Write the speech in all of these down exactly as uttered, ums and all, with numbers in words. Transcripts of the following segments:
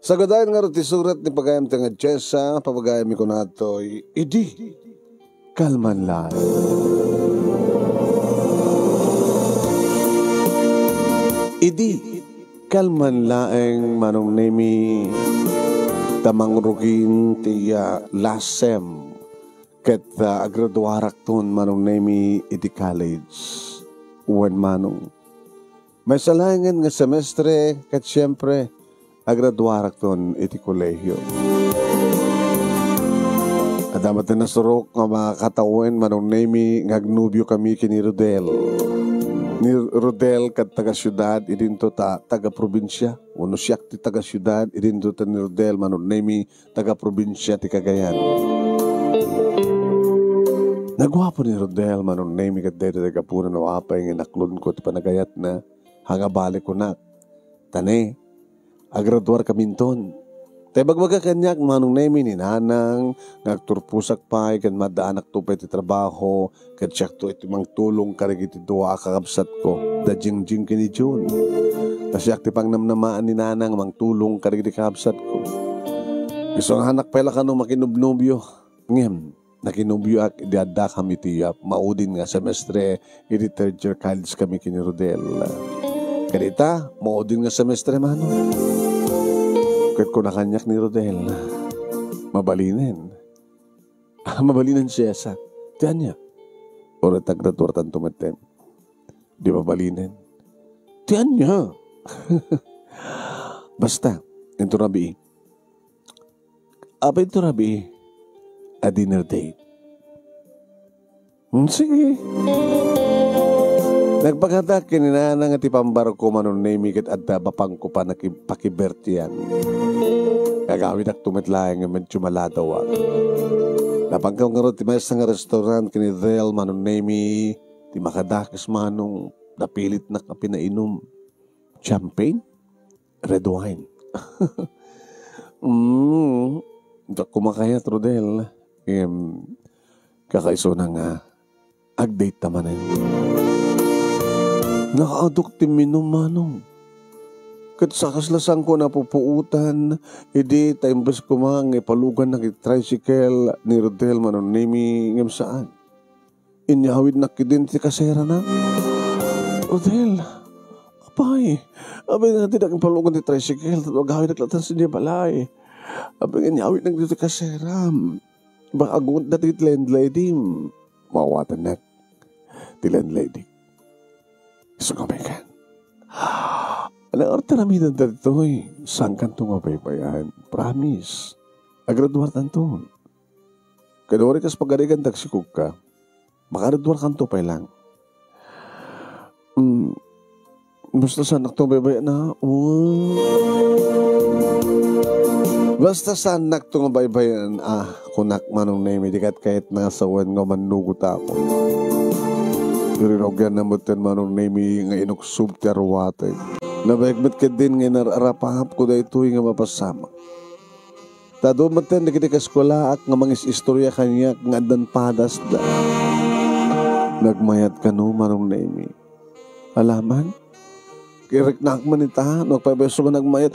Sagadayen ngarud ti surat ni pagayam ti nga Jessa, pabagayam mi kunatoy, idi kalman laeng. Idi kalman laeng, Manong Nemi, ta mangrugin ti, ah, last sem, ket, ah, agraduarakton, Manong Nemi, iti college. Wen, Manong, maysa laengen nga semestre, ket siempre, agraduarakton iti kolehiyo. Adda met ti nasurok nga makatawen, Manong Nemi, nga agnobiokami ken ni Rodel. Ni Rodel ket taga-siudad, idinto ta taga-probinsia. Wenno siak ti taga-siudad, idinto ta ni Rodel, Manong Nemi, taga-probinsia ti Cagayan. Naguapo ni Rodel, Manong Nemi, ket daytoy ti gapuna no apay nga inaklonko ti panagayatna. Haan nga bale kunak, ta ne, agraduarkaminton. Ta ibagbaga kaniak, Manong Nemi, ni nanang nga agturposak pay ken maaddaanakto pay ti trabaho, ket siakto iti mangtulong kadagiti dua a kakabsatko, da Jingjing ken ni Jun. Ta siak ti pangnamnamaan ni nanang nga mangtulong kadagiti kakabsatko. Isu nga haanak pay la kano makinobnobio. Ngem, nakinobioak idi addakami iti, ah, maudin nga semestre, idi third year college kami ken ni Rodel. Ket ita, maudin nga semestre, Manong. Ket kuna kaniak ni Rodel, mabalinen. Ah, mabalinen, Jessa. Ti ania? Uray ta agraduartanto metten. Di mabalinen. Ti ania? Basta, inton rabii. Apay inton rabii a dinner date? Hmm, sige. Nagpakadaak ken ni nanang ti pambarko, Manong Nemi, ket adda bapangko pannakipakibirtian. Gagawidakto met laeng nga medyo maladawak. Napangko ngarud ti maysa nga restaurant ken ni Del, Manong Nemi, ti makadakes, Manong, napilitnak a pinainom. Champagne? Red wine. Mm, diak koma kayat, Rodel. Em, kakaisuna nga agdate ta manen. Nakaadok ti minum, Manong. Ket sakasla saanko napupuotan, idi ta imbes koma nga ipalugannak iti tricycle ni Rodel, Manong Nemi, ngem saan. Inyawidnak ketdin ti kaserana. Rodel, apay, apay nga dinak ipalugan ti tricycle, tapno agawidnak latta sadiay balay. Apay nga inyawidnak ditoy kasera. Baka agunget dagiti landlady. Maawatannak ti landlady. Isu nga mekan. Nang arta aramiden dagitoy, saankanto nga baybay-an. Promise. Agraduartanto. Ket uray kas pagarigan dagsikog ka, makagraduarkanto pay lang. Mm, basta saannakto nga baybay-an, a. Oh. Basta saannakto nga baybay-an, a, kunak, Manong Nemi, di ket kayatna nga sawen nga umannugotakon. Rinugyanna metten, Manong Nemi, nga inuksob ti aruatek. Nabayag met ketdin nga inar-arapahapko daytoy nga mapasamak. Ta adu metten dagiti kaeskuelaak nga mangis-istoria kaniak nga addan padasda. Nagmayat kano, Manong Nemi? Alaman? Iriknak man ita no agpaypayso nga nagmayat.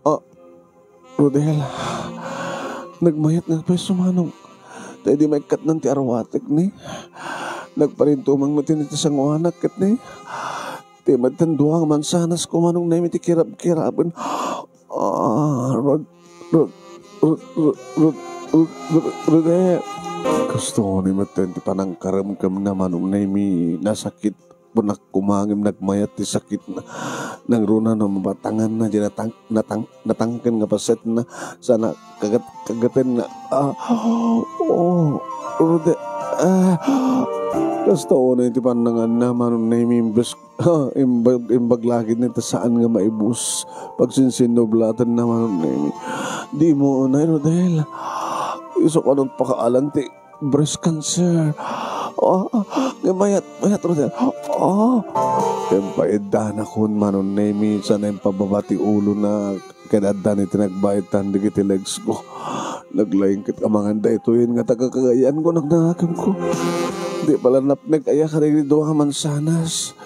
Ah, Rodel, nagmayat nga agpayso, Manong. Ta idi maikkatnan ti aruatek ni, nagparintumeng met iti sangoanak ket ni, ti metten dua nga mansanas ko, Manong Nemi, ti kirabkiraben. Ah, Rod-, Rod-, Rodel. Kastoy metten ti panangkaremkemna, Manong Nemi, nasakit. Bunak koma ngem nagmayat ti sakitna. Nangruna no mabatanganna, di natang-, natang-, natangken nga pasetna, sana kagat-, kagatenna. Ah, oh, Rodel, ah, kastoy ti pannanganna, Manong Nemi, imbes Ah, imbag, imbag lagid ni ta saan nga maibus. Pagsinsinnublatan na, Manong Nemi. Di mo unay, Rodel. Isu kano pakaalan ti breast cancer. Ah, nga mayat, mayat, Rodel. Ah. Ken paiddanakon, Manong Nemi, sana impababa ti ulona. Ket adda ni ti nagbaetan dagiti legs ko. Naglaing ket amangan daytoyen nga taga Cagayan ko, nagdanakem ko. Di pala napnek aya kadagiti dua a mansanas.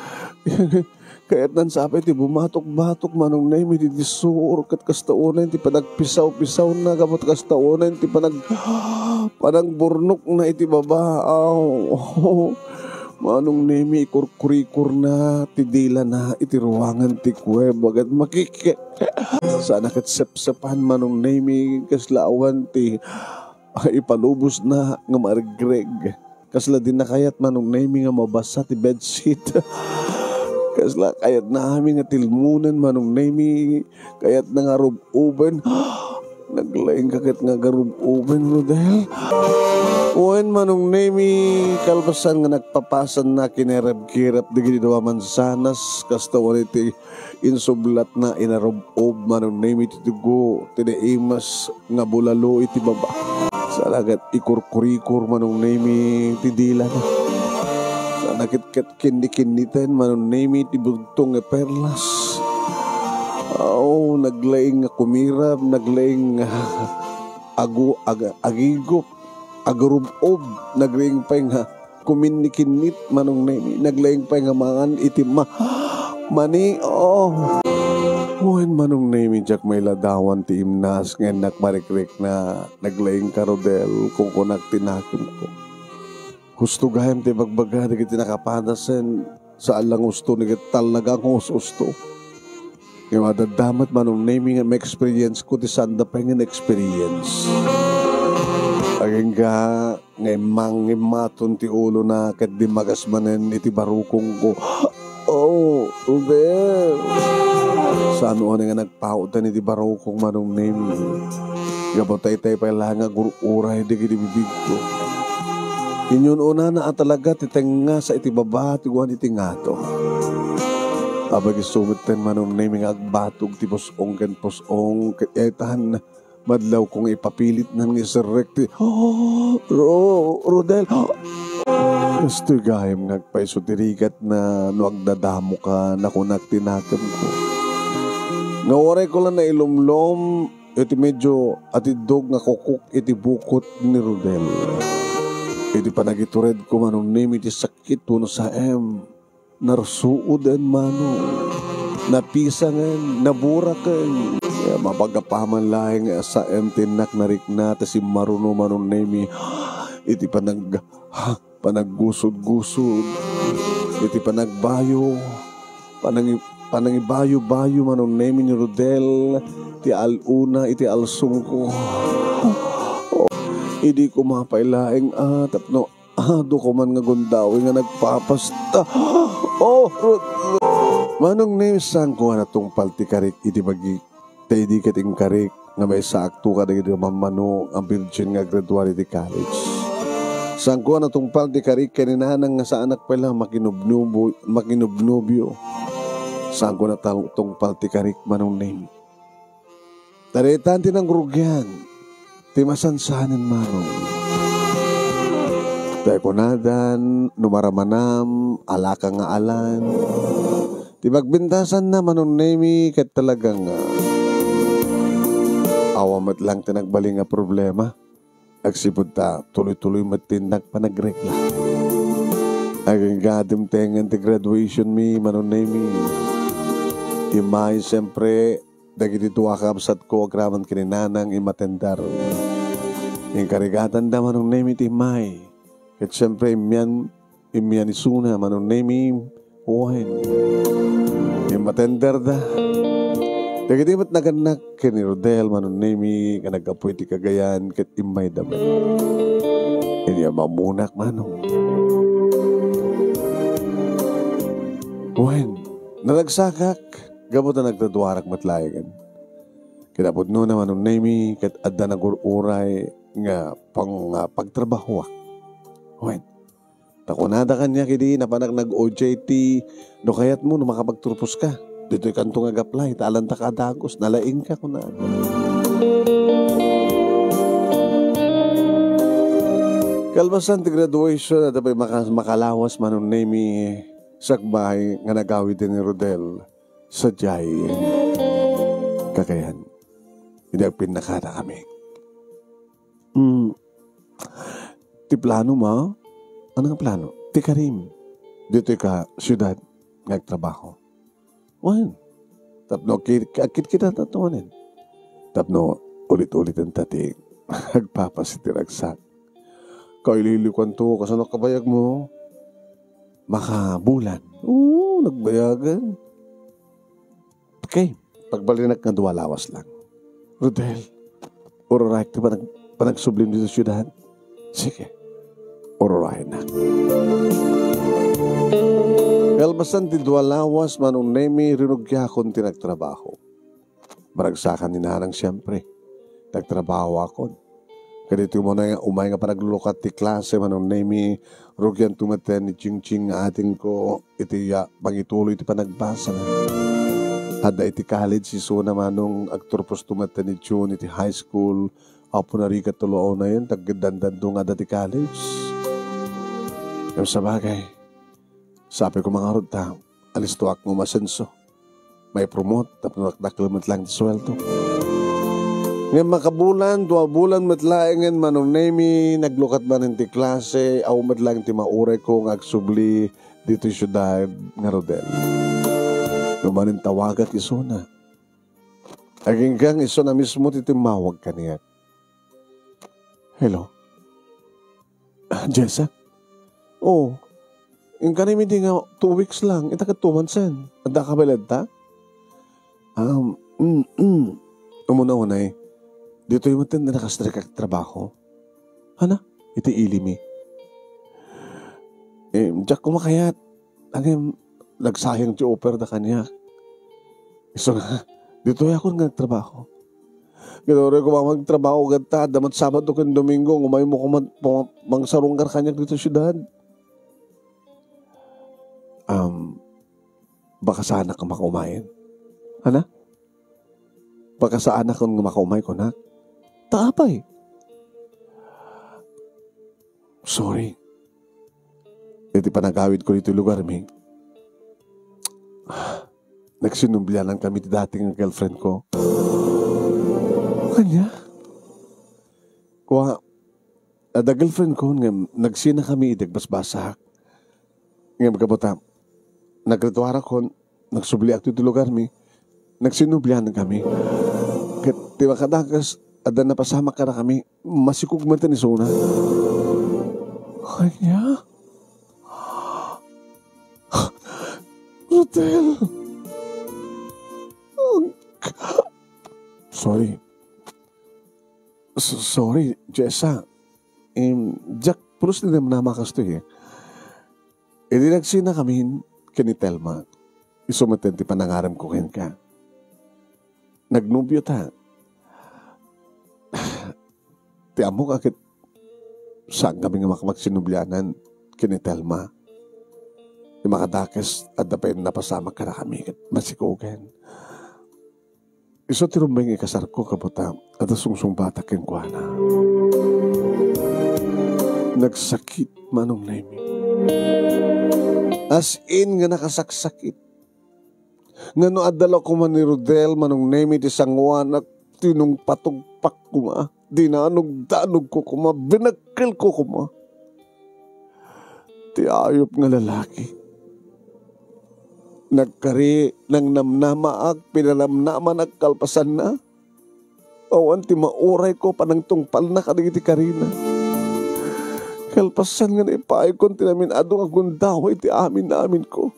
Kayatnan sa apay ti bumatok-batok, Manong Nemi, ditoy sur, ket kasta unay ti panagpisaw-pisawna, gapu ta kasta unay ti panag-, panagburnokna iti baba. Aw, Manong Nemi, ikurkurikurna ti dilana iti ruangan ti kuweba, ket makik-, saan a ket sepsepan, Manong Nemi, kasla awan ti ipalubosna nga marigreg. Kasla di na kayat, Manong Nemi, nga mabasa ti bedsheet. Kasla kayatna amin nga tilmonen, Manong Nemi. Kayatna nga rub-uben. Naglaing ka ket nga agarub-uben, Rodel. Wen, Manong Nemi, kalpasan nga nagpapasanna, kinirabkirap dagiti dua mansanas, kasta wen iti insublatna, inarub-ub, Manong Nemi, ti dugo ti naimas nga bulalo iti baba. Saan a ket ikurkurikur, Manong Nemi, ti dilana. Saan a ket, ket kinnikinniten, Manong Nemi, ti bugtong nga perlas. Aw, naglaing nga kumirab, naglaing nga agu-, ag-, agigup, agrub-ob, naglaing pay nga kuminnikinnit, Manong Nemi. Naglaing pay nga mangan iti ma-, mani, oh. Wen, Manong Nemi, diak mailadawan ti imnas nga innak marikrikna. Naglaing ka, Rodel, kunkunak ti nakemko. Husto gayam ti bagbaga dagiti nakapadasen. Saan lang husto, ni ket talagang hus-, husto. Nga madaddamat, Manong Nemi, nga ma-experience ko ti sanda pay nga na-experience. Agingga nga immang-immaton ti ulona ket dimmagas manen iti barukongko. Oh, Rodel. Saan unay nga nagpautdan iti barukong, Manong Nemi. Gapu ta itay pay laeng nga gur-uray dagiti bibigko. Inyun-unana a talaga ti tengngasa iti baba ti guan iti ngato. Apay isu metten, Manong Nemi, nga agbatog ti pus-ong ken pus-ong ket itan madlawko nga ipapilitnan nga iserrek ti, oh, Ro-, Rodel. Kastoy gayam nga agpayso ti rigatna no agdadamoka, nakunak ti nakemko. Nga uray ko la nailumlom, iti medyo atiddog nga kukok iti bukot ni Rodel. Iti panagituredko, Manong Nemi, ti sakit wenno saem. Narsuoden, Manong. Napisangen, naburaken. Kaya mapagapaman laeng nga saem ti innak narikna ta simmaruno, Manong Nemi, iti panag-, ha, panaggusod-gusod, iti panagbayo, panangi-, panangibayo-bayo, Manong Nemi, ni Rodel, ti al-una iti alsongko. Idi ko mapay laeng, ah, tapno adu ko man nga gundaway nga nagpapasta. Oh, Rod-, Manong Nemi, saanko a natungpal ti karik iti bagik. Ta idi ket inkarik nga maisaakto kadagiti mammano nga birgin nga aggraduar iti college. Saanko a natungpal ti karik ken ni nanang nga saanak pay la makinubnubo-, makinubnobio. Saanko a natungpal ti karik, Manong Nemi. Ta daytan ti nangrugian ti masansanen, Manong. Ta kunadan, no maramanam, alaka nga alan. Ti pagbintasanna, Manong Nemi, ket talagang, ah, awan met lang ti nagbalin nga problema. Agsipud ta tuloy-tuloy met ti innak panagregla. Agingga dimtengen ti graduation mi, Manong Nemi. Immay, siyempre, dagiti dua a kabsatko agraman ken ni nanang immatender. Inkarigatanda, Manong Nemi, ti immay. Ket siyempre, immian, immian isuna, Manong Nemi, wen. Immatenderda. Dagiti met nagannak ken ni Rodel, Manong Nemi, nga naggapu iti Cagayan, ket immayda met. Inya mamunak, Manong. Wen, naragsakak, gapu ta nagtraduarak met laengen. Kinapudnona, Manong Nemi, ket adda nagur-uray nga pang-, nga pagtrabahoak. Wen, ta kunada kaniak idi napanak nag-O J T, "No kayatmo, no makapagturpos ka, ditoy kanto nga ag-apply, ta alanta ka a dagus, nalaing ka," kunada. Kalpasan ti graduation, adda pay maka-, makalawas, Manong Nemi, sakbay nga nagawid ni Rodel sadiay Cagayan. Idi agpinnakada kami. Mm. Ti plano mo? Ano nga plano? Ti karim. Ditoy ka, siyudad, nga agtrabaho. Wen, tapno agki-, agkitkita ta tumanen. Tapno ulit-uliten ta ti agpapas iti ragsak. Kailiwliwkuanto, kasano kabayagmo? Makabulan. Oo, nagbayagan. Okay, pagbalinak nga dua lawas lang. Rodel, ururayak ti panag-, panagsublim dito siudad. Sige, ururayak na. Kalpasan ti dua lawas, Manong Nemi, rinuggiakon ti nagtrabaho. Maragsakan ni Nanang, siempre. Nagtrabaho akon. Kaditoy umay nga, umay nga panaglulukat ti klase, Manong Nemi, rugianto met ni Chingching nga atingko iti, ah, mangituloy iti panagbasana. Adda iti college isuna, Manong, agturposto met ni June iti high school. Apo na rigat tulo a unayen, tagdandanto nga adda ti college. Ngem sabagay, sapay ko mangarud ta, alistoak nga umasenso. Maipromote tapno dakdakkel met laeng ti sueldo. Ngem makabulan, dua bulan met laengen, Manong Nemi, naglukat manen ti klase, awan met laeng ti maurayko nga agsubli ditoy siudad nga Rodel. No manen tawagak isuna. Aginggang isuna mismo ti timmawag kaniak. Hello? Ah, Jessa? Oh, inka nimi di nga two weeks lang, ita ket two months sen. Adda ka bayad ta? Um, mm, mm. Umuna unay, ditoy met ti nakastrek a trabaho. Ana, iti ili mi. Eh, diak kumakayat. Ngem, nagsayang ti offer da kaniak. Isu nga, ditoy akon nga agtrabaho. Ket uray koma agtrabaho ket ta, adda met Sabado ken Domingo, umaymo koma, puma-, mangsarungkar kaniak ditoy siudad. Um, baka saanak nga makaumayen. Ana? Baka saanak nga makaumay, kunak. Ta apay? Sorry. Iti panagawidko ditoy lugarmi, nagsinublianan kami ti dati nga girlfriend ko. Ania? Kua, adda girlfriend ko, ngem nagsina kami idi agbasbasak. Ngem kabuta, nagrituarakon, nagsubliak ditoy lugarmi, nagsinublianan kami. Ket ti makadakes, adda napasamak kadakami, masikog met isuna. Ania? Rodel! Sorry. S-, sorry, Jessa. Em, diak pulos ti namnama kastoy, eh. Idi nagsina kami ken ni Telma, isu met ti panangaremko kenka. Nagnobio ta. Ti ammok a ket saan kami nga makapagsinublianan ken ni Telma. Ti makadakes, adda pay napasamak kadakami ket masikogen. Isu ti rumbeng nga ikasarko, kabuta, adda sungsungbatak kenkuana. Nagsakit, Manong Nemi. As in nga nakasaksakit. Nga no adda la koma ni Rodel, Manong Nemi, ti sanguanak, tinungpatungpak koma, dinanugdanogko koma, binakkelko koma. Ti ayup nga lalaki. Nagkari, nangnamnamaak, pinanamnamanak kalpasanna. Awan ti maurayko, panangtungpalna kadagiti karina. Kalpasan nga naipaayko ti namin-adu nga gundaway ti amin-aminko.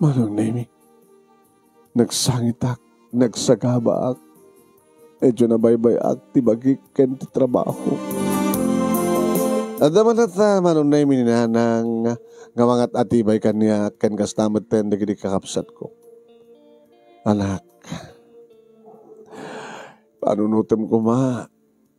Manong Nemi, nagsangitak, nagsagabaak, idiay nabaybay-ak ti bagik ken ti trabaho. Adda man latta, Manong Nemi, ni Nanang nga mangat-atibay kaniak ken kasta met dagiti kakabsatko. Anak, panunotem koma,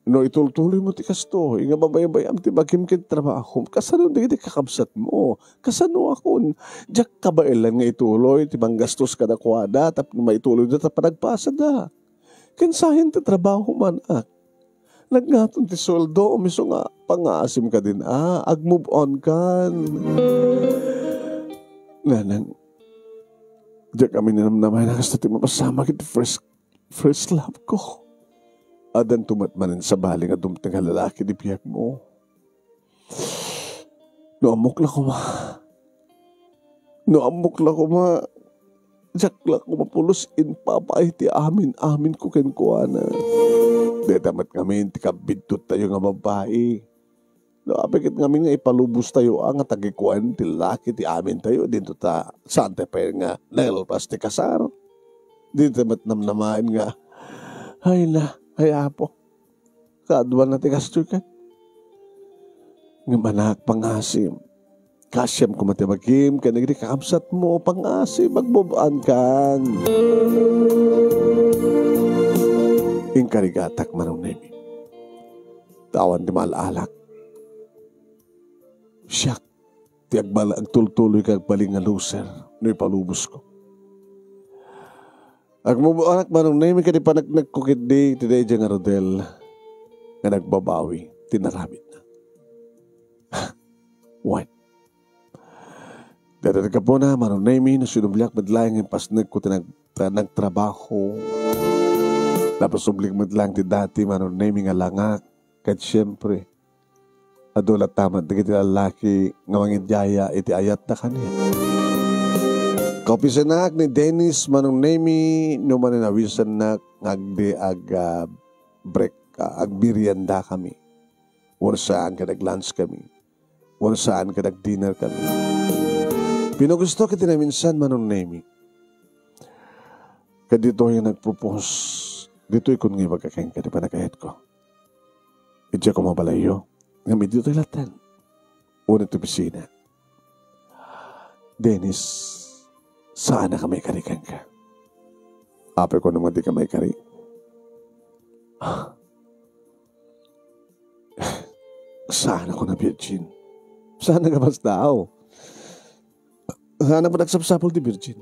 no itultuloymo ti kastoy nga mabaybay-am ti bagim ken trabahom, kasano dagiti kakabsatmo? Kasanoakon? Diak kabaelan nga ituloy ti panggastos kadakuada tapno maituloyda ta panagpasada. Ken sayan ti trabaho man, ak. Nagngaton ti sueldo, isu nga pangngaasim kadin a, ag-move on kan. Nanang, diak amin namnamaen a kasta ti mapasamak iti first, first love ko. Addanto met manen sabali nga dumteng a lalaki ti biagmo. No ammok la koma. No ammok la koma. Diak la ko mapulos impapaay ti amin-aminko kenkuana. Dayta met ngamin ti kabidtottayo nga babbai. No, apay ket ngamin nga ipalubostayo a nga tagikuan ti laki ti amintayo, dinto ta saan tayo pay nga nalpas ti kasar. Dita met namnamaen nga, "Ay na, ay Apo, kaduana ti kastoy ket." Ngem anak, pangasim. Kaasiam koma ti bagim ken dagiti kakabsatmo, pangasim, agbub-ankan. Inkarigatak, Manong Nemi. Ta awan ti maal-alak. Siak ti agbal-, agtultuloy ket agbalin nga loser no ipalubosko. Agmubo-anak, Manong Nemi, ket ipaneknekko ketdi ti daydiay nga Rodel nga nagbabawi ti naramidna. Wen, dayta ti gapuna, Manong Nemi, no sinubliak met laeng nga impasnekko ti nag-, ta-, nagtrabaho. Napasublik met laeng ti dati, Manong Nemi, nga langak. Ket siempre, adu latta met dagiti lallaki nga mangidyaya iti ayatda kaniak. Kaupisanak ni Dennis, Manong Nemi, no maninawisannak nga agdi ag-, ah, break, ah, agmeriendakami. Wenno saan ket ag-lunch kami. Wenno saan ket ag-dinner kami. Pinagusto ket naminsan, Manong Nemi. Ket ditoy nga nagpropose, ditoy kun nga ibaga kenka ti panagayatko. Idiay koma balayyo, ngem ditoy latta. Wenno ti opisina. Dennis, saan a ka maikari kenka? Apay, kunam nga di ka maikari? Saan a kuna virgin? Saan a nga basta, aw? Saan a pud agsapsapul ti virgin?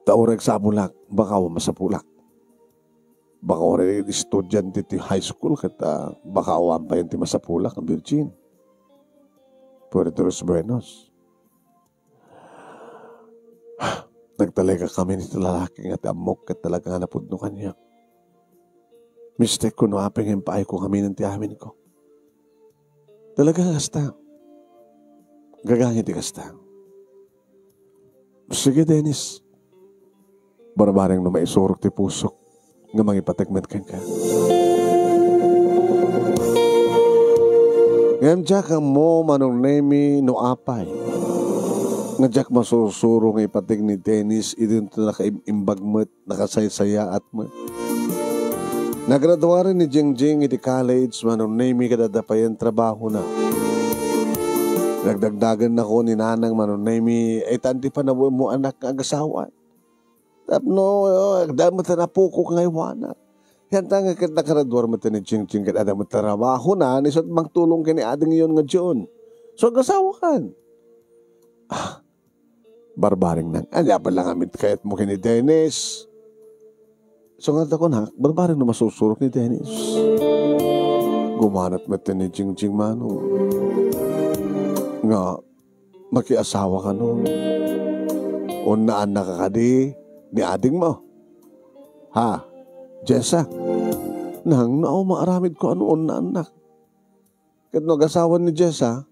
Ta uray agsapulak, baka awan masapulak. Baka uray estudiante ti high school ket, ah, baka awan pay ti masapulak a virgin. Puerto Los Buenos. Nagtalekakami iti lalaki nga ti ammok ket talaga nga napudno kaniak. Mistekko no apay nga impaayko ngamin ti aminko. Talaga nga kasta. Gaga nga ti kasta. Sige, Dennis. Barbareng no maisurok ti pusok nga mangipateg met kenka. Ngem diak ammo, Manong Nemi, no apay nga diak masursuro nga ipateg ni Dennis idinto nakaim-imbag met, nakasaysayaat met. Nagraduaren ni Jingjing iti college, Manong Nemi, ket adda payen trabahona. Nagdagdagennakon ni Nanang, Manong Nemi, itan ti panawen mo, anak, nga agasawak. Tapno, oh, adda met ti apok nga aywanak. Yanta nga ket nakaraduar met ni Jingjing ket adda met trabahona, isu ti mangtulong ken ni adingyon nga John. So, agasawakan. Ah, barbareng nang, ania pay la ngamin ti kayatmo ken ni Dennis? So, nga ta kunak, barbareng no masusurok ni Dennis. Gumanat met ni Jingjing, Manong. Nga, makiasawa kano. Unnaannak kadi ni adingmo? Ha? Jessa? Nang, no, maaramidko no unnaannak. Ket no agasawan ni Jessa,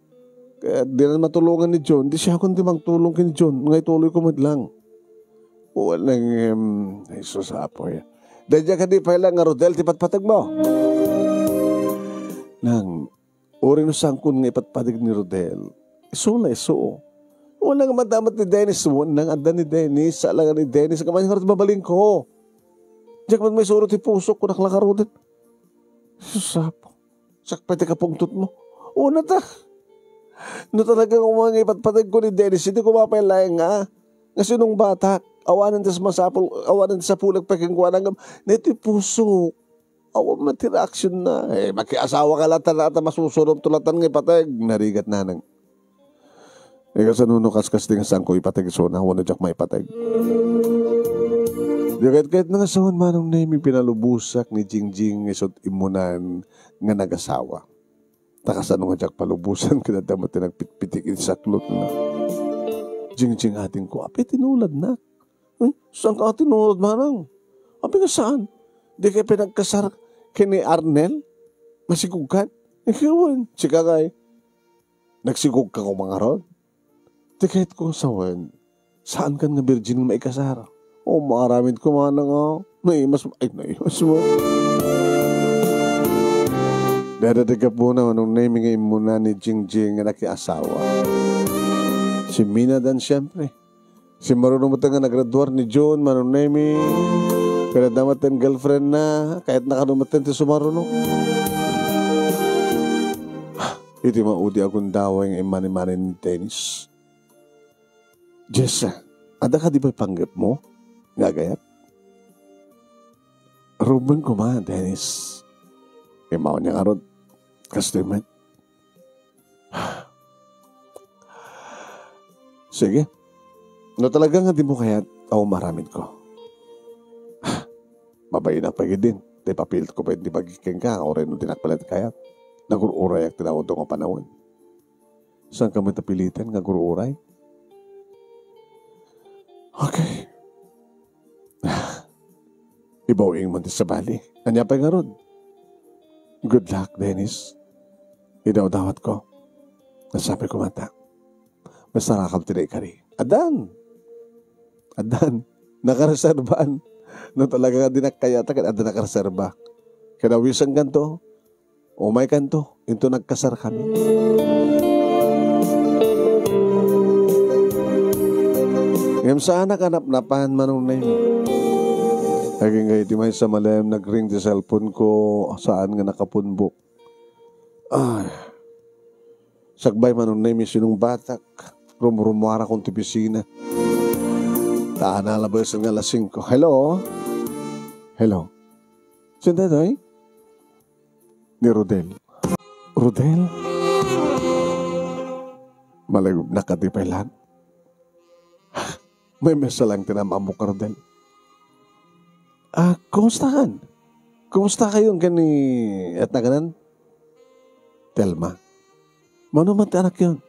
ket dinan matulongan ni John, di siakon ti mangtulong ken John, nga ituloyko met lang. Wen, em, Jesus, Apo, ya. Daydiay kadi pay la nga Rodel ti patpategmo? Nang, uray no saankon nga ipatpateg ni Rodel, isu la isu. Wen, nang, adda met ni Dennis, wen, nang, adda ni Dennis, saan la nga ni Dennis, ngem ania ngarud ti mabalinko? Diak met maisuro ti pusok, kunak la nga Rodel. Sus, Apo. Siak pay ti kapungtotmo. Una ta. No talaga nga ipatpategko ni Dennis, idi koma pay laeng nga, nga sinungbatak. Awanen ti masapul, awanen ti sapulek pay kenkuana ngem, daytoy puso. Awan met ti reaksionna. Eh, makiasawa ka latta, ta masusurom to latta nga ipateg. Narigat, Nanang. Ika, kasano no kaskasdi nga saanko ipateg isuna, wenno diak maipateg? Di kayat-kayat nga sawen, Manong Nemi, pinalubosak ni Jingjing isut' immunan nga nagasawa. Ta kasano nga diak palubosan ket adda met ti nagpitpitik iti saklotna. Jingjing, adingko, apay ti nauladnak? Hmm? Saanka a tinulod, Manang? Apay nga saan? Dikay pay nagkasar ken ni Arnel? Masigugkan? Ikaw, wen, sika ngay. Nagsigugka koma ngarud? Ti kayatko nga sawen, Saankan nga virgin nga maikasar. O, maaramid ko man nga naimas, ay, naimas mo. Dada ti gapuna, Manong Nemi, nga immuna ni Jingjing nga nakiasawa. Si Mina dan, siyempre. Si Maruno met nga nagraduar ni June, Manong Nemi. Kada damat ten girlfriend na, kayat na kano met ti sumaruno. Iti maudi a gundaway nga immani-mani ni Dennis. Jessa, adda kadi pay panggepmo nga agayat? Ruben koma, Dennis. Imaw niya ngarud. Kastoy met. Sige. No talaga nga di mo kayat, aw, maaramid ko. Mabainak pay ketdin. Ti papilit ko pay ti pagikeng ka, uray no dinak pala kayat. Nagur-urayak ti naudong a panawen. Saan ka met a pilitan nga agur-uray? Okay. Ibaw-ing man ti sabali. Ania pay ngarud? Good luck, Dennis. Idawdawat ko. Nasabi ko mata. Masarakam ti naikari. Addan. Addan. Nakareserban. No talaga nga di nakayata, ket adda nakareserba. Kinawisan kanto. Umay kanto, into nagkasar kami. Ngem saan a kanapnapan, Manong Nemi. Agingga iti maysa malem, nagring ti cellphone ko, saan nga nakapunbok. Ay. Sakbay, Manong Nemi, sinungbatak. Rumrumuarakon ti opisina. Ta nalabes nga alas singko. Hello? Hello? Sino daytoy? Ni Rodel. Rodel? Malagipnak kadi pay laeng? Maymay sa laeng ti naam-ammok, Rodel. Ah, kumusta kan? Kumusta kayo ken ni Etna kanan? Telma. Mano man ti anakyo?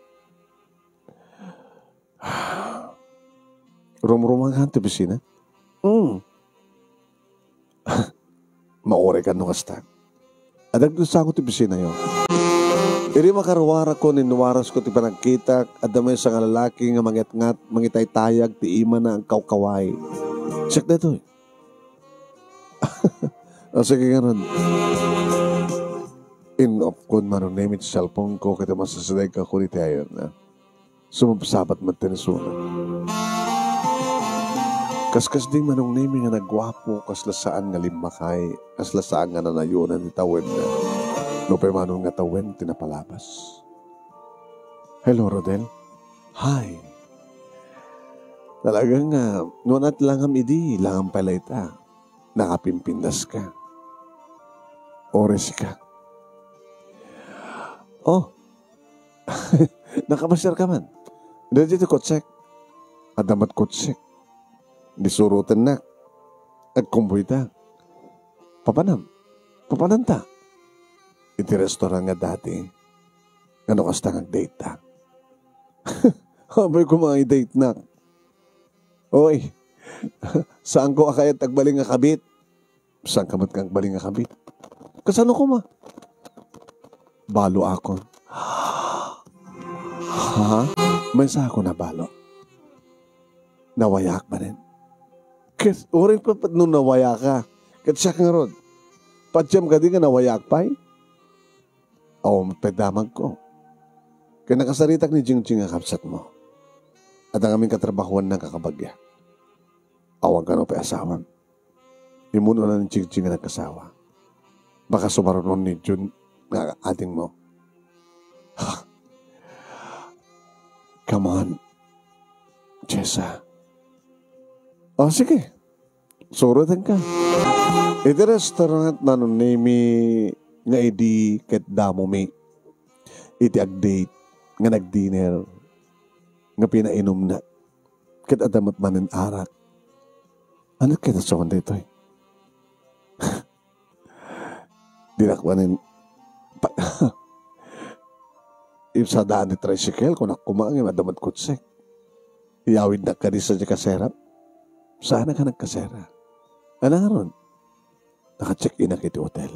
Rumrumang kan ti opisina? Hmm. Mauray kan no kasta. Adda dagiti sango ti opisinayo. Idi makaruarakon, inwarasko ti panagkitak, adda maysa nga lalaki nga mangetngat, mangitaytayag ti imana agkawkaway. Check daytoy. O, sige ngarud. In-off kon, Manong Nemi, ti cellphone ko, ket masasdegko iti ayona. Sumabsabat met ti nisurat. Kaskasdi, Manong Nemi, nga nagguapo, kasla saan nga limmakay, kasla saan nga nanayonan ti tawenna. Nupay manon nga tawen ti napalabas. Hello, Rodel. Hi. Talaga nga, no ania ti langam idi, langam pay la ita. Nakapimpindaska. Uray sika. Oh, nakapasiarka man. Daytoy ti kotsek. Adda met kotsek. Di surotennak. Agkumboyta. Papanam. Papananta. Iti restaurant nga dati. Ngano kasta nga agdateta? Apay koma nga idatenak. Oy, saanko a kayat agbalin nga kabit. Saanka met nga agbalin nga kabit? Kasano koma? Balo akon. Ha? Maysa ako nabalo. Nawayaak manen. Ket uray pa, pa no nawayaka. Ket siak ngarud. Patiem kadi nga nawayaak pay? Awan met pay damagko. Ket nakasaritak ni Jingjing a kabsatmo. Adda ngamin katrabahoanna nga kabagyak. Awan kano pay asawam. Immun-una ni Jingjing nga nagkasawa. Baka sumarunon ni Jun nga adingmo. Ha? Come on, Jessa. O, sige. Surotenka. Iti restaurant, Manong Nemi, nga idi ket damomi iti agdate nga nagdinner nga pinainumna ket adda met manen arak. Ania ket a sawen daytoy? Dinak manen pa-, ibsadaan ti tricycle, kunak koma ngem adda met kotsek. Iyawidnak kadi sadiay kaserap? Saanak a nagkasera. Ania ngarud? Naka-check-inak iti hotel.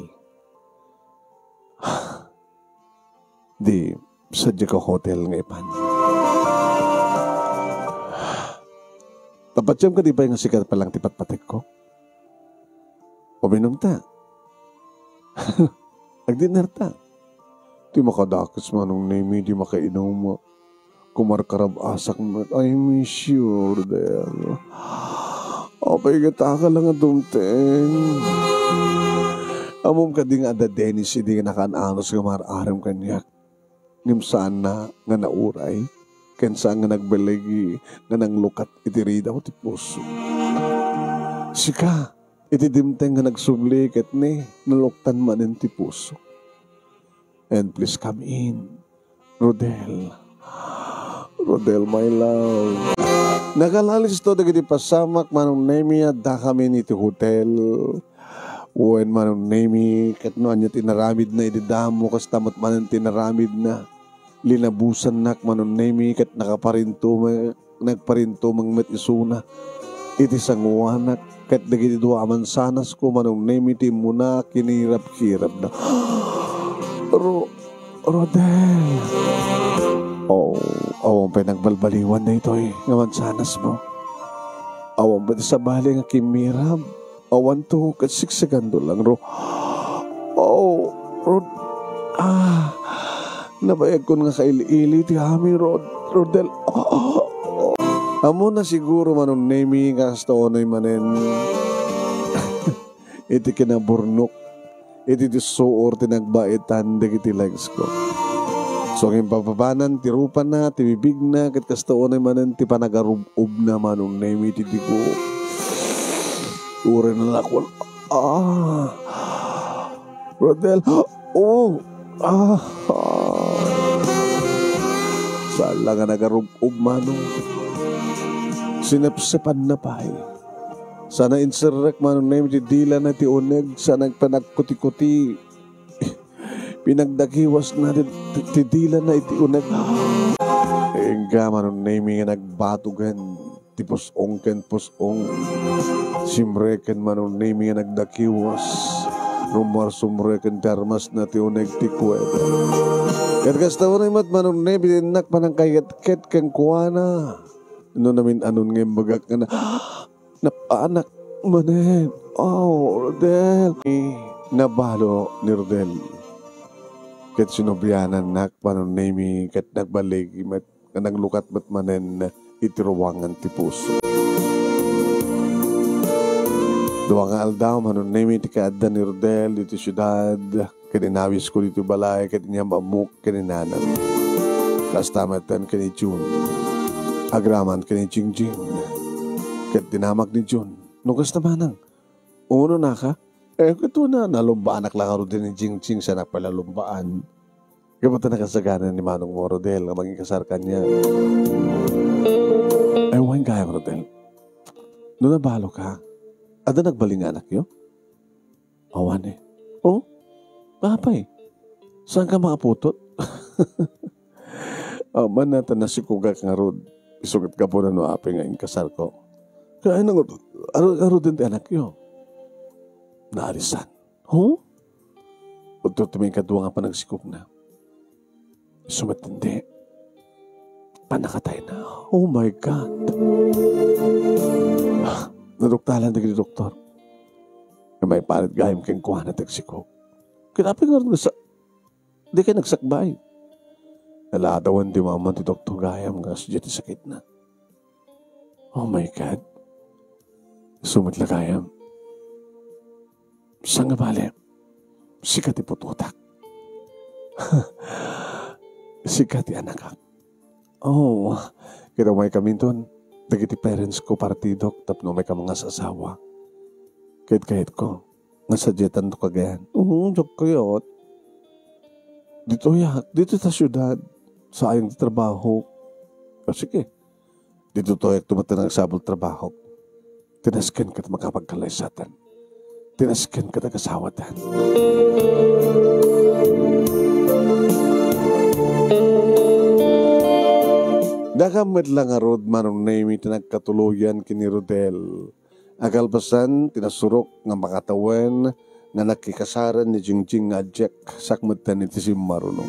Di, sadiay ka hotel nga ipan. Napatiam kadi pay nga sika pay lang ti patpatekko? Uminumta. Agdinnerta. Ti makadakes, Manong Nemi, di makainum. Kumarkarabasak met. I miss you, Rodel. Apay ket aka lang a dumteng. Ammom kadi nga adda Dennis idi nga nakaan-anos nga mar-arem kaniak. Ngem saanna nga nauray, ken saan nga nagbaligi nga nanglukat iti ridaw ti puso. Sika, iti dimteng nga nagsubli ket ne, naluktan manen ti puso. And please come in, Rodel. Rodel, my love. Nakalalis to dagiti pasamak, Manong Nemi, adda kami iti hotel. Wen, Manong Nemi, ket no ania ti inaramidna idi damo, kasta met manen ti inaramidna. Linabusannak, Manong Nemi, ket nakaparintumeng, nagparintumeng met isuna. Iti sanguanak, ket dagiti dua a mansanasko, Manong Nemi, ti immuna, kinirap-kirapda. Ro-, Rodel. Oh, awan pay nagbalbaliwan daytoy nga mansanasmo. Awan pay ti sabali nga kimmirab. Awanto ket siksikando lang, Ro-, oh, Rod-, ah, nabayagkon nga kaili-ili ti amin, Rod-, Rodel. Ammona siguro, Manong Nemi, nga kasta unay manen iti kinaburnok, iti suor ti nagbaetan dagiti legs ko. So, ngem papabanan ti rupana, ti bibigna, ket kasta unay manen ti panagarub-ubna, Manong Nemi, iti digo. Uray nalakwan. Ah! Rodel. Oh! Ah! Ah! Saan la nga nagarub-ub, Manong. Sinepsepanna pay. Sana inserrek, Manong Nemi, ti dilana iti uneg, sana nagpanagkuti-kuti. Pinagdakiwasna ti, ti, ti dilana iti uneg. Inka, Manong Nemi, nga nagbatugan ti pus-ong ken pus-ong. Simreken, Manong Nemi, nga nagdakiwas. Rumuarsumreken ti armasna ti uneg ti kuweba. Ket kasta unay met, Manong Nemi, ti innak panangkayatket kenkuana. No namin-anon nga imbagak nga na-, napanak manen. Oh, Rodel. Nabalo ni Rodel. Ket sinublianannak, Manong Nemi, ket nagbaligi met nga naglukat met manen iti ruangan ti puso. Dua nga aldaw, Manong Nemi, ti kaadda ni Rodel ditoy siudad, ket inawisko ditoy balay, ket inyam-ammok ken ni Nanang. Kasta metten ken ni Jun. Agraman ken ni Jingjing. Ket dinamak ni Jun. No kasta, Manang, unonaka? Eh, ket una, nalumbaanak la ngarud ni Jingjing, saanak pay la lumbaan. Gapu ta nakasagana ni manongmo, Rodel, nga mangikasar kaniak. Ay, wen gayam, Rodel. No nabaloka, adda nagbalin nga anakyo? Awan eh. Oh? Apay? Saanka makaputot? Amanna ta nasikogak ngarud. Isu ket gapuna no apay nga inkasarko. Kaya nang, aro, aro din ti anakyo. Naalisan. Huh? Udto ti maikadua nga panagsikogna. Isu met indi. Pannakatayna. Oh my God. Naduktalan dagiti doktor. Nga maiparit gayam kenkuana ti agsikog. Ket apay ngarud nga sa-, dikay nagsakbay. Naladawan ti mama ti doktor gayam nga kasdiay ti sakitna. Oh my God. Isu met la gayam. Saan nga bale, sika ti putotak. Sika ti anakak. Oh, ket umaykaminton, dagiti parents ko partidok tapno umayka nga asawa. Ket kayatko, nga sadiatanto kagayan. Oo, diak kayat. Ditoyak, ditoy ta siudad. Sayang ti trabaho. O, sige. Ditoyak met nga agsabol trabaho. Tinasken ket makapagkalaysatan. Tinasken ket agasawatan. Dakam met la ngarud, Manong Nemi, ti nagkatuloyan ken ni Rodel. Akalpasan ti nasurok nga makatawen nga nakikasaren ni Jingjing nga adiak sakmetten iti simmaruno.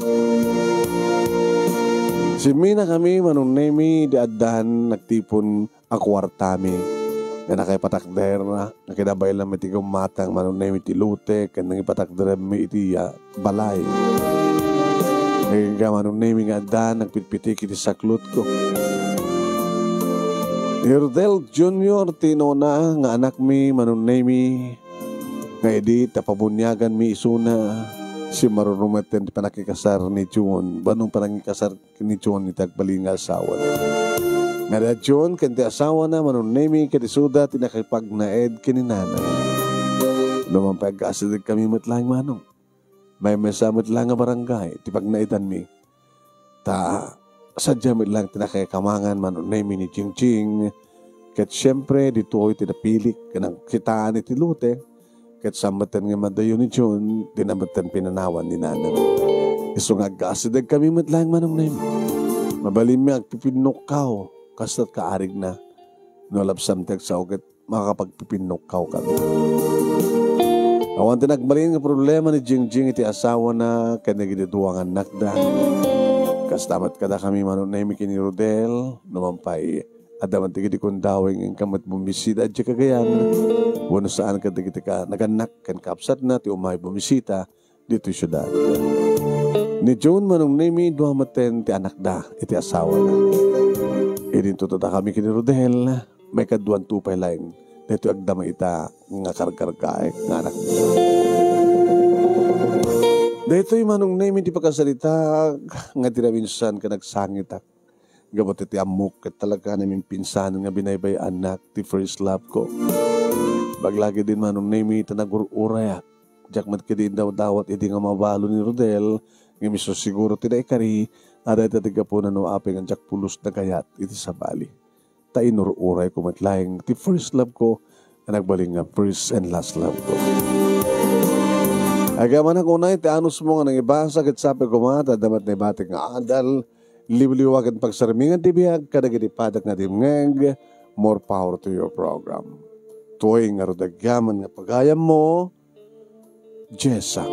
Simminakami, Manong Nemi, di addan nagtipon a kuartami nga nakaipatakder, nga kinabaelanmi ti gummatang, Manong Nemi, iti lote ken nangipatakderanmi iti, ah, balay. Ken ka, Manong Nemi, nga adda nagpitpitik iti saklotko. Ni Rodel Junior ti inuna nga anakmi, Manong Nemi, nga idi ta pabuniaganmi isuna, simmaruno metten ti pannakikasar ni Jun, wenno pannakikasar ni Jun iti agbalin nga asawana. Nga da Jun ken ti asawana, Manong Nemi, ket isuda ti nakipagnaed ken ni Nanang. Numan pay, agkaasideg kami met laeng, Manong. Maymaysa met laeng a barangay ti pagnaedanmi. Ta sadiay met laeng ti nakikamangan, Manong Nemi, ni Jingjing. Ket siempre, ditoy ti napilik ken nagkitaan iti lote. Ket saan metten nga madayo ni Jun, dina metten pinanawan ni Nanang. Isu nga agkaasideg kami met laeng, Manong Nemi. Mabalinmi agpipinnukkaw, kasto't kaarigna. No labsam ti agsao ket makakapagpipinnukkaw kami. Awan ti nagbalin nga problema ni Jingjing iti asawana ken dagiti dua nga annakda. Kasta met kadakami, Manong Nemi, ken ni Rodel, numan pay, adda met dagiti kundawing inka met bumisita idiay Cagayan, wenno saan ket dagiti ka-, nagannak ken kabsatna ti umay bumisita ditoy siudad. Ni Jun, Manong Nemi, dua metten ti annakda iti asawana. Idinto dakami ken ni Rodel, maikaduanto pay laeng daytoy agdama ita nga karkargaek nga anak. Daytoy, Manong Nemi, ti pakasaritak nga ti naminsan ket nagsangitak. Gapu iti ammok ket talaga namin pinsanen nga binaybay-annak ti first love ko. Baglagi din, Manong Nemi, ta nagur-urayak. Diak met kadi indawdawat idi nga mabalo ni Rodel, ngem isu siguro ti naikari, a dayta ti gapuna no apay nga diak pulos nagayat iti sabali. Ta inur-urayko met laeng ti first love ko, nga nagbalin nga first and last love ko. Agyamanak unay ti anusmo nga nangibasa ket sapay koma ta adda met naibatik nga adal, liwliwa ken pagsarmingan ti biag kadagiti padak nga dimngeg. More power to your program. Tuoy ngarud agyaman nga pagayammo, Jessa.